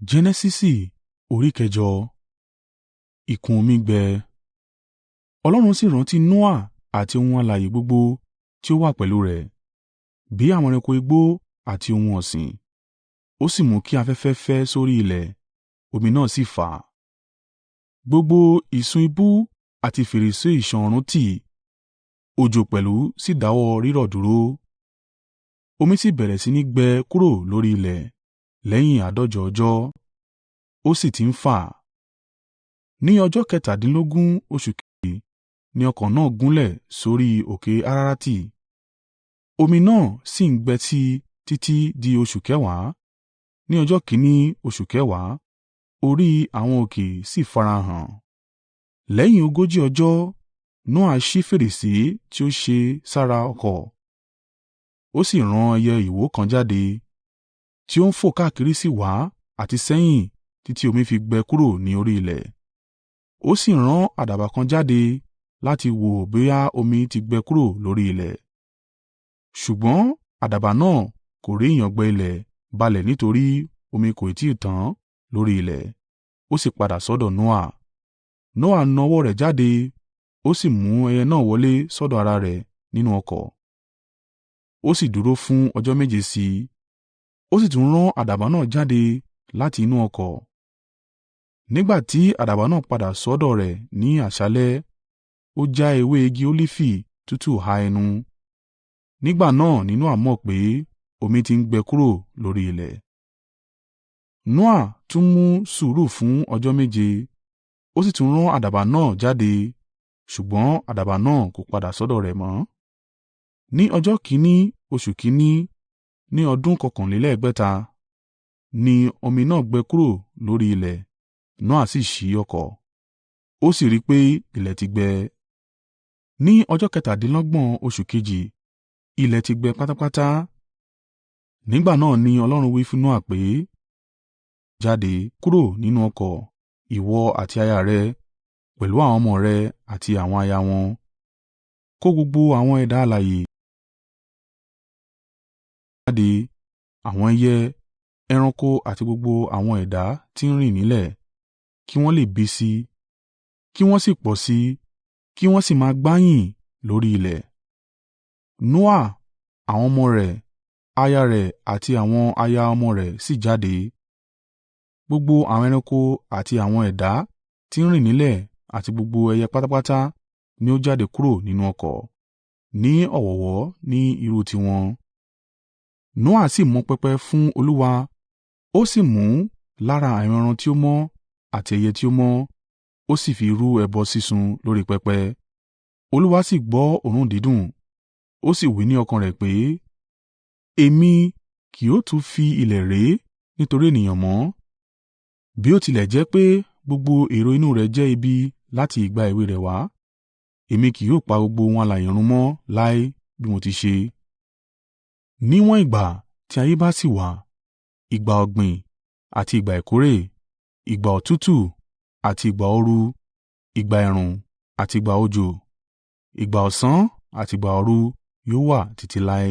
Genesisi orí kẹjọ. Ìkún omi gbẹ. Ọlọ́run sì rántí Noa àti ohun alààyè gbogbo tí ó wà pẹ̀lú rẹ̀, bí àwọn ẹranko igbó àti ohun ọ̀sìn. Ó sì mú kí afẹ́fẹ́ fẹ́ sórí ilẹ̀, omi náà sì fà. Gbogbo ìsun ibú àti fèrèsé ìṣàn ọ̀run tì, òjò pẹ̀lú sì dáwọ́ rírọ̀ dúró. Omi sì bẹ̀rẹ̀ sí ní gbẹ kúrò lórí ilẹ̀ lẹ́yìn àádọ́jọ ọjọ́, ó sì ti ń fà. Ní ọjọ́ kẹtàdínlógún oṣù kejì ni ọkọ̀ náà gúnlẹ̀ sórí òkè Ararati. Omi náà sì ń gbẹ sí i títí di oṣù kẹwàá, ní ọjọ́ kìn-ín-ní oṣù kẹwàá, orí àwọn òkè sì farahàn. Lẹ́yìn ogójì ọjọ́, Noa ṣí fèrèsé tí ó ṣe sára ọkọ̀, ó sì rán ẹyẹ ìwò kan jáde, tí ó ń fò káàkiri sí wá àti sẹ́yìn títí omi fi gbẹ kúrò ní orí ilẹ̀. Ó sì rán àdàbà kan jáde láti wò ó bóyá omi ti gbẹ kúrò lórí ilẹ̀. Ṣùgbọ́n àdàbà náà kò rí ìyàngbẹ ilẹ̀ balẹ̀ nítorí omi kò ì tí ì tán lórí ilẹ̀, ó sì padà sọ́dọ̀ Noa. Noa na ọwọ́ rẹ̀ jáde, ó sì mú ẹyẹ náà wọlé sọ́dọ̀ ara rẹ̀ nínú ọkọ̀, ó sì dúró fún ọjọ́ méje sí i, ó sì tún rán àdàbà náà jáde láti inú ọkọ̀. Nígbà tí àdàbà náà padà sọ́dọ̀ rẹ̀ ní àṣálẹ́, ó já ewé igi olifi tútù ha ẹnu. Nígbà náà ni Noa mọ̀ pé, omi ti ń gbẹ kúrò lórí ilẹ̀. Noa tún mú sùúrù fún ọjọ́ méje, ó sì tún rán àdàbà náà jáde, ṣùgbọ́n àdàbà náà kò padà sọ́dọ̀ rẹ̀ mọ́. Ní ọjọ́ kìn-ín-ní oṣù kìn-ín-ní ní ọdún kọkànlélẹ́gbẹ̀ta, ni omi náà gbẹ kúrò lórí ilẹ̀. Noa sì ṣí ọkọ̀, ó sì rí i pé ilẹ̀ ti gbẹ. Ní ọjọ́ kẹtàdínlọ́gbọ̀n oṣù kejì, ilẹ̀ ti gbẹ pátápátá. Nígbà náà ni Ọlọ́run wí fún Noa pé, “Jáde kúrò nínú ọkọ̀, ìwọ àti aya rẹ, pẹ̀lú àwọn ọmọ rẹ àti àwọn aya wọn. Kó gbogbo àwọn ẹ̀dá alààyè jáde, àwọn ẹyẹ, ẹranko àti gbogbo àwọn ẹ̀dá tí ń rìn nílẹ̀, kí wọn lè bí sí i, kí wọn sì pọ̀ sí i, kí wọn sì máa gbáyìn lórí ilẹ̀.” Noa, àwọn ọmọ rẹ̀, aya rẹ̀ àti àwọn aya ọmọ rẹ̀ sì jáde. Gbogbo àwọn ẹranko àti àwọn ẹ̀dá tí ń rìn nílẹ̀ àti gbogbo ẹyẹ pátápátá ni ó jáde kúrò nínú ọkọ̀, ní ọ̀wọ̀ọ̀wọ́ ní irú tiwọn. Noa sì mọ pẹpẹ fún Olúwa, ó sì mú lára àwọn ẹran tí ó mọ́ àti ẹyẹ tí ó mọ́, ó sì fi rú ẹbọ sísun lórí pẹpẹ. Olúwa sì gbọ́ òórùn dídùn, ó sì wí ní ọkàn rẹ̀ pé, “Èmi kì yóò tún fi ilẹ̀ rẹ́ nítorí ènìyàn mọ́, bí ó tilẹ̀ jẹ́ pé gbogbo èrò inú rẹ̀ jẹ́ ibi láti ìgbà èwe rẹ̀ wá. Èmi kì yóò pa gbogbo ohun alààyè run mọ́ láé bí mo ti ṣe. Níwọ̀n ìgbà tí ayé bá sì wà, ìgbà ọ̀gbìn àti ìgbà ìkórè, ìgbà òtútù àti ìgbà ooru, ìgbà ẹ̀rùn àti ìgbà òjò, ìgbà ọ̀sán àti ìgbà òru yóò wà títí láé.”